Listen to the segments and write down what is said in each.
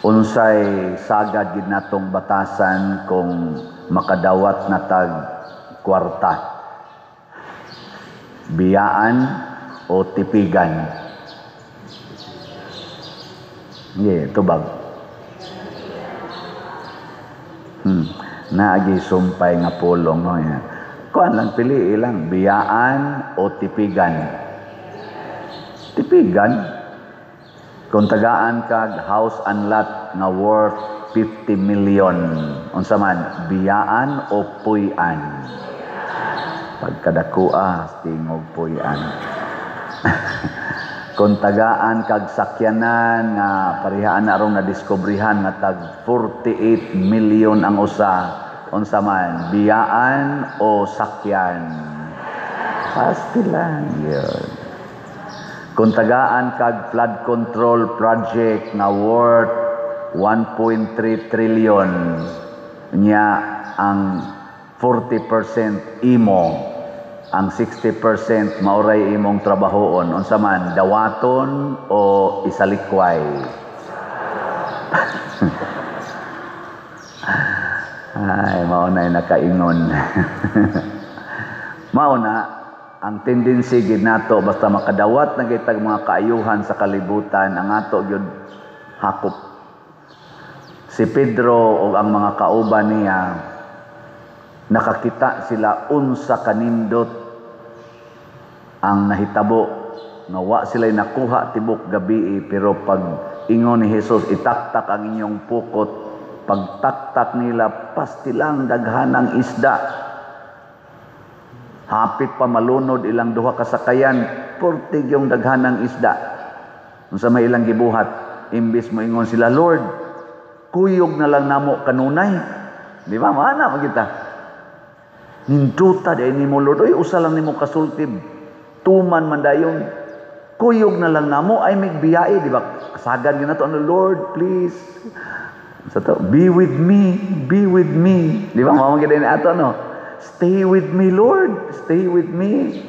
Unsay sagad gid natong batasan kung makadawat na tag kwarta? Biyaan o tipigan? Yeah, tubag. Naagi sumpay nga pulong, no? Yan. Kuan lang, pili lang, biyaan o tipigan. Tipigan. Kung tagaan kag house and lot nga worth 50 million, unsa man, biyaan o puy-an? Pagkadakua, tingog puy-an. Kung tagaan kag sakyanan nga parihaan na arong nadiskubrihan nga tag 48 million ang usa, unsa man, biyaan o sakyan? Pasti lang yun. Kung tagaan kag flood control project nga worth 1.3 trillion, nya ang 40% imo, ang 60% mauray imong trabahoon, unsa man, dawaton o isalikway? Ay, mao na nakaingon. Mao na ang tendency gid nato, basta makadawat na kitag mga kaayuhan sa kalibutan, ang ato gyud hakop. Si Pedro o ang mga kauban niya, nakakita sila unsa kanindot ang nahitabo nga wa sila'y nakuha tibok gabi, pero pag ingon ni Jesus, itaktak ang inyong pukot, pagtaktak nila, pastilang daghanang isda. Hapit pa malunod ilang duha ka sakayan, purtig yung daghanang isda. Unsa may ilang gibuhat? Imbis mo ingon sila, Lord, kuyog na lang namo kanunay. Di ba? Maana magita. Ninduta di nimo, Lord. Uy, usa lang nimo kasultib. Tuman man dayon. Kuyog na lang namo ay migbiyae, di ba? Kasagan gyud nato, ano, Lord, please. Sa to, be with me, be with me. Di ba? Mao man gyud ni ato, no? Stay with me, Lord. Stay with me.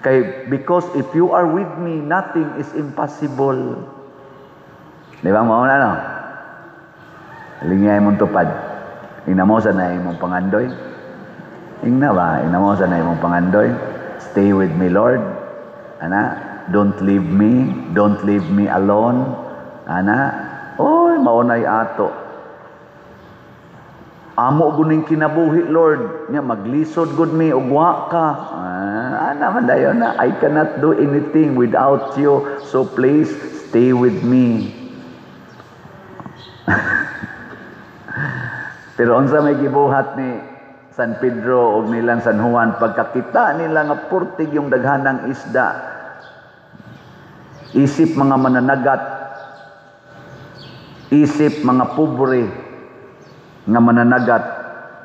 Kay because if you are with me, nothing is impossible. Di ba? Mao na, no? Lingay mong tupad. Ingna mo sa na imong pangandoy. Ingna ba? Ingna mo sa na imong pangandoy. Stay with me, Lord. Ana, don't leave me. Don't leave me alone. Ana, oy, maunay ato. Amo guning kinabuhi, Lord. Nya maglisod gud mi ug wa ka. Ana man dayon na, I cannot do anything without you. So please stay with me. Pero unsa may gibuhat ni San Pedro og nilang San Juan pagkakita nila nga purtig yung daghanang isda? Isip mga mananagat, isip mga pobre nga mananagat,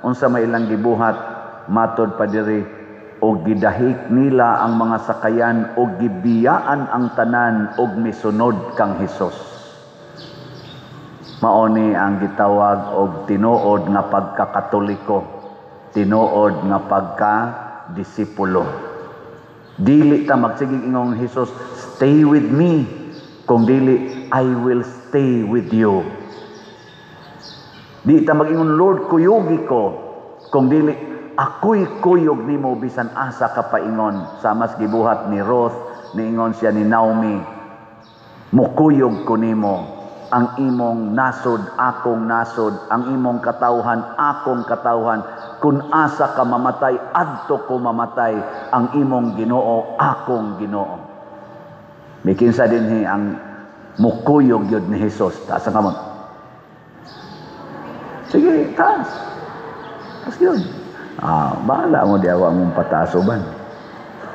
unsa may ilang gibuhat? Matod pa diri, og gidahik nila ang mga sakayan og gibiyaan ang tanan og misunod kang Hesus. Mao ni ang gitawag og tinuod nga pagkakatoliko, tinuod nga pagkadisipulo. Dili ta magsigig ingong Hesus, stay with me, kung dili, I will stay with you. Di ta mag-ingon, Lord, kuyugi ko, kung dili, ako'y kuyog nimo bisan asa ka paingon. Sa mas gibuhat ni Ruth, niingon siya ni Naomi, mukuyog ko nimo, ang imong nasod, akong nasod, ang imong katawhan, akong katawhan. Kung asa ka mamatay, adto ko mamatay, ang imong Ginoo, akong Ginoo. May kinsa dinhi ang mukuyog yun ni Jesus? Taas ang kamot. Sige, taas. Taas yun. Bahala mo, diawa mong patasoban.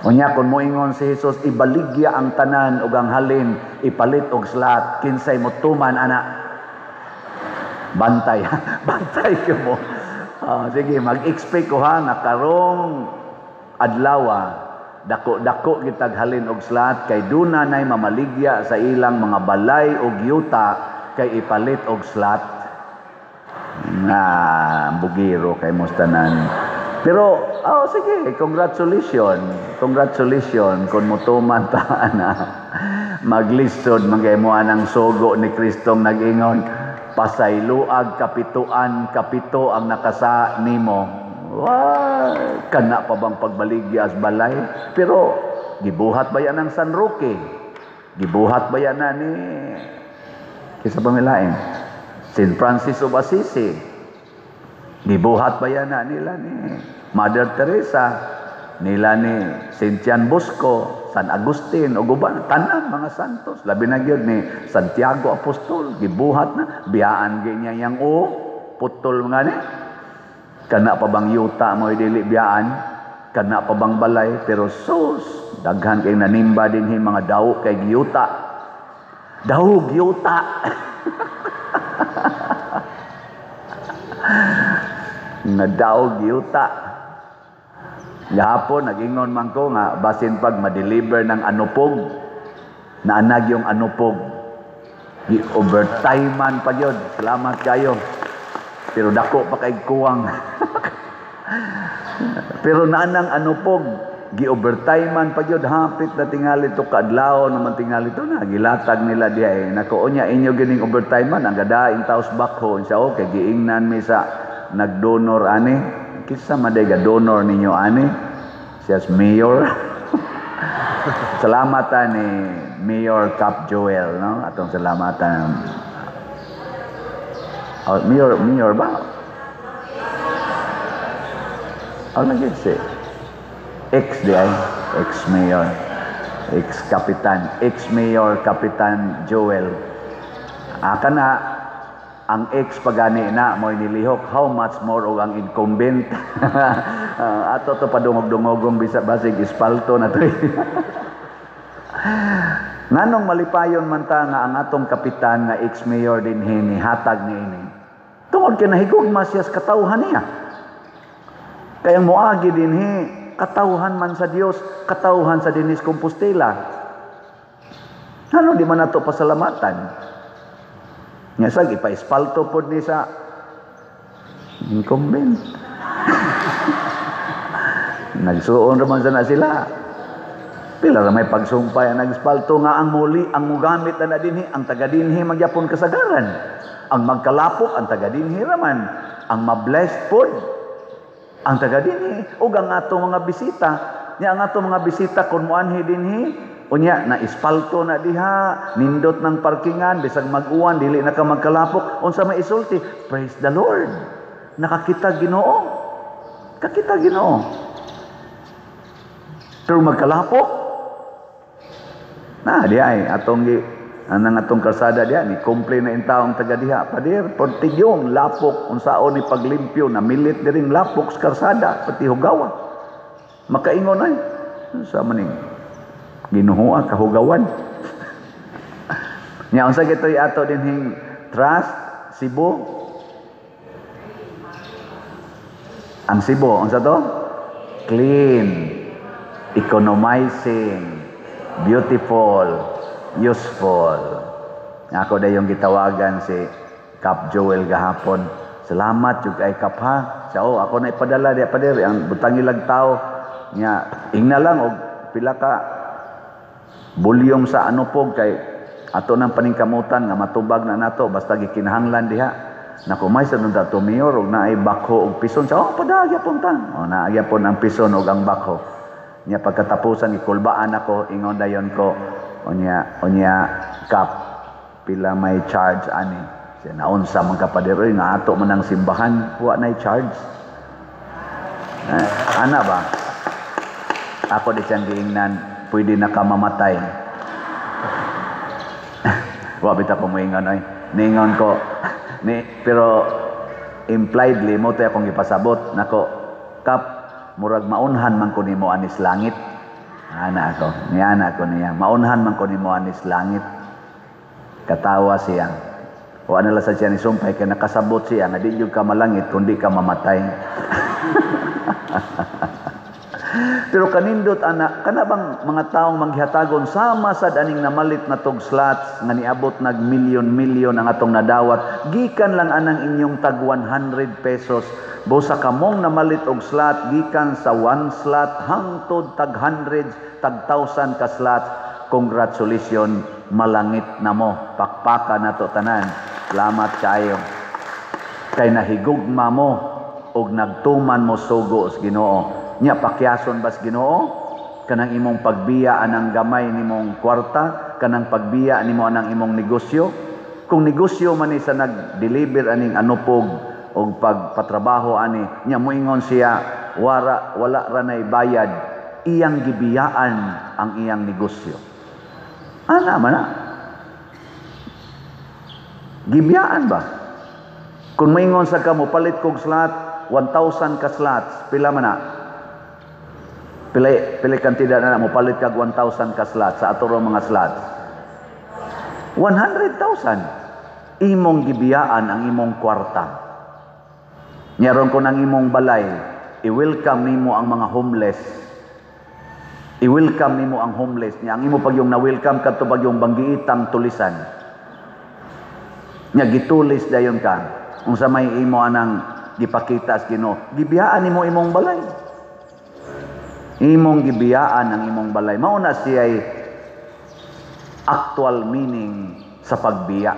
Unya, kung moingon si Jesus, ibaligya ang tanan ug ang halin, ipalit og slat, kinsay mo tuman, ana? Bantay. Bantay ka mo. Sige, mag-expect ko ha, nga karong adlaw, dako-dako kitag halin og slat, kay duna nay mamaligya sa ilang mga balay og yuta, kay ipalit og slat. Nga, bugiro kay mustanan. Pero, oh, sige, congratulations. Congratulations kung mutuman ta na. Maglisod man kay mo anang sugo ni Kristong nag-ingon, pasayloag kapituan kapito ang nakasa nimo. Wa kana pa bang pagbaligya as balay? Pero gibuhat ba yan ang San Roque? Gibuhat ba yan na ni kisa pa milain? Saint Francis of Assisi. Gibuhat ba yan na nila ni Mother Teresa, nila ni Saint John Bosco, San Agustin, ug uban tanan mga santos, labi na gyud ni Santiago Apostol, gibuhat na biyaan gyud niya yang o putol nga ni. Kana pa bang yuta mo dili biyaan, kana pa bang balay, pero sus, daghan kay nanimba dinhi mga daw kay giyuta. Daw giyuta. Nga daw giyuta. Gahapon nag-ingon man ko nga basin pag ma-deliver ng anupog, naanag yung anupog. Gi-overtime man pa gyud. Salamat kayo. Pero dako pa kay kuwang. Pero naanang anupog, gi-overtime man pa gyud, hapit na tingali to kaadlaw naman tingali to na gilatag nila diha eh. Nako unya inyo gining overtime man ang gadaing taos bakho siya okay giingnan mi sa nagdonor ani. Kinsa man day ga-donor ninyo ani? Siya mayor. Salamatan ni Mayor Cap Joel, no? Atong salamatan. Oh, mayor ba? Oh, lagi si ex di ay, ex-mayor, ex-kapitan, ex-mayor Kapitan Joel. Aka na ang ex pagani na mo'y nilihok, how much more og ang incumbent. Ato to padungog-dungogong bisa basig ispalto na to. Nganong malipayon man ta nga ang atong kapitan nga ex-mayor dinhi ni hatag niini. Tungod kay nahigugma siya sa katawhan niya. Kaya moagi dinhi katawhan man sa Dios, katawhan sa dinis Compostela. Ano di man nato pasalamatan? Nga sag ipa-espalto pod ni sa incumbent. Nagsuon raman sana sila. Pila ra may pagsumpay ang nag-espalto nga ang muli ang mugamit na dinhi, ang taga dinhi magyapon kasagaran. Ang magkalapok ang taga dinhi raman, ang ma-blessed pod ang taga dinhi ug ang atong mga bisita. Nya ang atong mga bisita kun moanhi dinhi, unya na espalto na diha, nindot ng parkingan, bisag mag-uwan dili na ka magkalapok, unsa may isulti? Praise the Lord. Nakakita Ginoo. Kakita Ginoo. Pero magkalapok na di ay atong gi anang atong kalsada diha ni complain na in taong taga diha, pader portigyong lapok unsaon ni paglimpyo na milit diring lapok sa kalsada pati hugawa. Makaingon ay unsa maning ginuhua kahugawan. Nya unsa gitoy ato dinhing trust Cebu? Ang Cebu unsa to? Clean, economizing, beautiful, useful. Ako dayong gitawagan si Cap Joel gahapon. Salamat jud kay Cap ha. Siya oh, ako na ipadala diha pader ang butang ilag tao. Nya ingna lang og pila ka bulyong sa anupog kay ato nang paningkamutan nga matubag na nato basta gikinahanglan diha. Nako may sa dato mayor og naay bakho og pison. Siya oh, padagya pon ta. Oh, naagya pon ang pison og ang bakho. Nya pagkatapusan gikulbaan ako ingon dayon ko unya Kap pila may charge ani. Siya naunsa man kapader oy nga ato man ang simbahan wa nay charge. Ana ba? Ako di siyang giingnan pwede na ka mamatay. Wa bitaw ko moingon oy. Ningon ko ni pero impliedly mo tay akong gipasabot nako Kap murag maunhan man ko nimo anis langit. Ana ako, niana ako niya. Maunhan man ko nimo anis langit. Katawa siya. Wa na lang sa siya ni sumpay kay nakasabot siya nga di jud ka malangit kundi ka mamatay. Pero kanindot ana, kana bang mga taong manghihatagon sama sad aning namalit na tog slots nga niabot nag milyon-milyon ang atong nadawat, gikan lang anang inyong tag 100 pesos. Busa kamong namalit og slot gikan sa one slot hangtod tag hundreds, tag thousand ka slots. Congratulations, malangit na mo. Pakpaka nato tanan. Salamat kaayo. Kay nahigugma mo og nagtuman mo sugo sa Ginoo. Nya pakyason bas Ginoo kanang imong pagbiya anang gamay nimong kwarta, kanang pagbiya nimo anang imong negosyo. Kung negosyo man ni sa nag-deliver aning anupog og pagpatrabaho ani nya, moingon siya wala wala ra nay bayad, iyang gibiyaan ang iyang negosyo. Ana man na. Gibiyaan ba? Kung moingon sa ka mo palit kog slot, 1,000 ka slots, pila man na? Pila pila kantidad na mo palit kag 1,000 ka slots sa ato mga slots? 100,000. Imong gibiyaan ang imong kwarta. Nya ron kung ang imong balay, i-welcome nimo ang mga homeless. I-welcome nimo ang homeless niya. Ang imo pag yung na-welcome kadto pag yung banggiitang tulisan. Nya gitulis dayon ka. Unsa may imo anang gipakita sa Ginoo? Gibiyaan nimo imong balay. Imong gibiyaan ang imong balay. Mao na siya'y actual meaning sa pagbiya.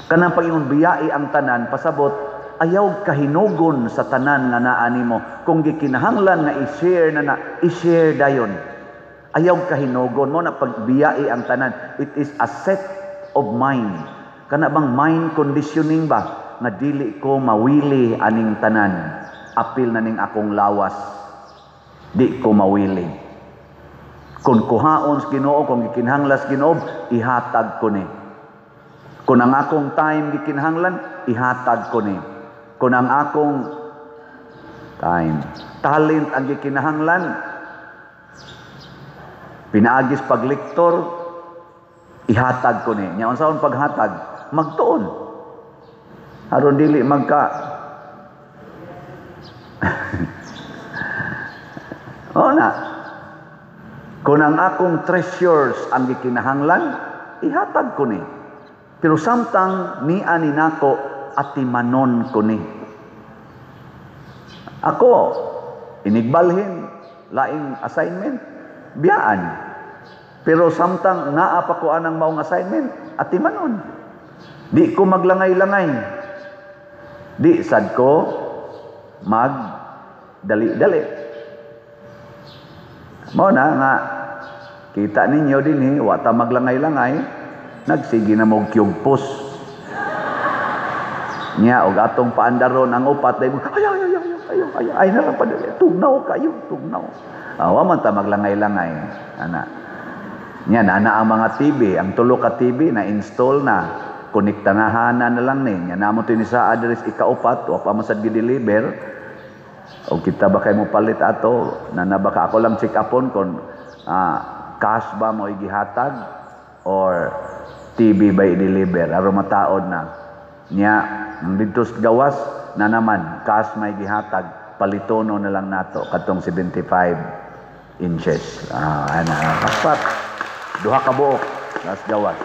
Kanang pag-ingon biyai ang tanan, pasabot ayaw kahinugon sa tanan nga naa nimo. Kung gikinahanglan nga i-share na na, i-share dayon. Ayaw kahinugon mo na pagbiyai ang tanan. It is a set of mind. Kana bang mind conditioning ba nga dili ko mawili aning tanan? Apil na ning akong lawas. Di ko mawili. Kung kuhaon sa Ginoo, kung gikinahanglan sa Ginoo, ihatag ko ni. Kung ang akong time gikinahanglan, ihatag ko ni. Kung ang akong time, talent ang gikinahanglan, pinaagis paglektor, ihatag ko ni. Nya unsaon paghatag? Magtuon. Aron dili magka. Oo na. Kung ang akong treasures ang gikinahanglan, ihatag ko ni. Pero samtang niya ni nako, atimanon ko ni. Ako, inigbalhin, laing assignment, biyaan. Pero samtang naa pa ko anang maong assignment, atimanon. Di ko maglangay-langay. Di sad ko mag dali-dali. Mao na nga kita ninyo dinhi, wa ta maglangay-langay, nagsige na mo kyugpos. Nya og atong paandaron ang upat dahil ay ay ay ay ay ay ay na lang padali, tugnaw kayo, tugnaw. Ah, wa man ta maglangay-langay ana. Nya nana ang mga TV, ang tulo ka TV na install na, konektanahanan na lang ni. Nya namo ni sa address ikaupat, wa pa man sad gi-deliver. O kita ba kay mo palit ato, nana baka ako lang check upon kung cash ba mo igihatag or TV ba i-deliver aron mataod na. Nya ang didto sa gawas na naman cash may gihatag, palitono na lang nato katong 75 inches. Ana paspat duha ka buok las gawas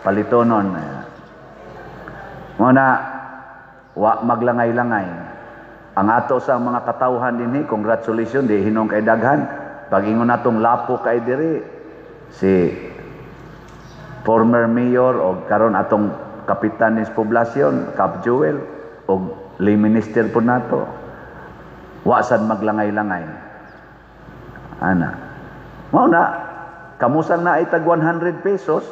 palitonon. Mo na wa maglangay-langay. Ang ato sa mga katawhan dinhi, congratulations, di hinong kay daghan. Pag-ingon natong lapo kay diri, si former mayor o karon atong kapitan ni poblasyon, Cap Joel, o lay minister po nato. Wa sad maglangay-langay. Ana. Mao na, kamusang na ay tag 100 pesos,